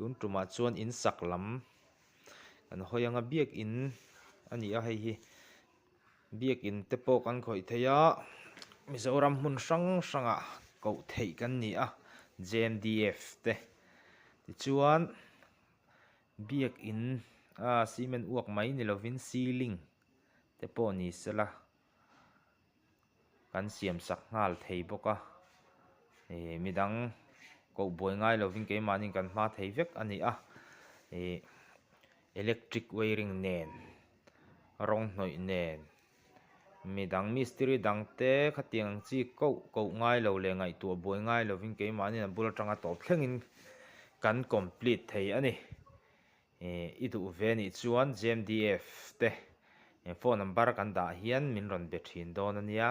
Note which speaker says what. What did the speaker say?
Speaker 1: Tun tumah chuan in sak lam kan hawi anga biakin a ni a hei hi biakin te pawh kan khawih thei a Mizoram hmun hrang hrangah koh theih kan ni a J M D F te tichuan biakin ah cement uak mai ni lovin ceiling te pawh ni sela. Kan siam sak nghal thei bawk a, ih midang koh buai ngai lovin keimahni kan hma thei vek a ni a, ih electric wiring nen rawng hnawih nen midang mistiri dang te khatiang ang chi koh koh ngai lo leh ngaihtuah buai ngai lovin keimahni a bul atanga tawp thlengin kan complete thei a ni. Ih i duh ve anih chuan JMDF te phone number kan dah hian min rawn be thin dawn a nia.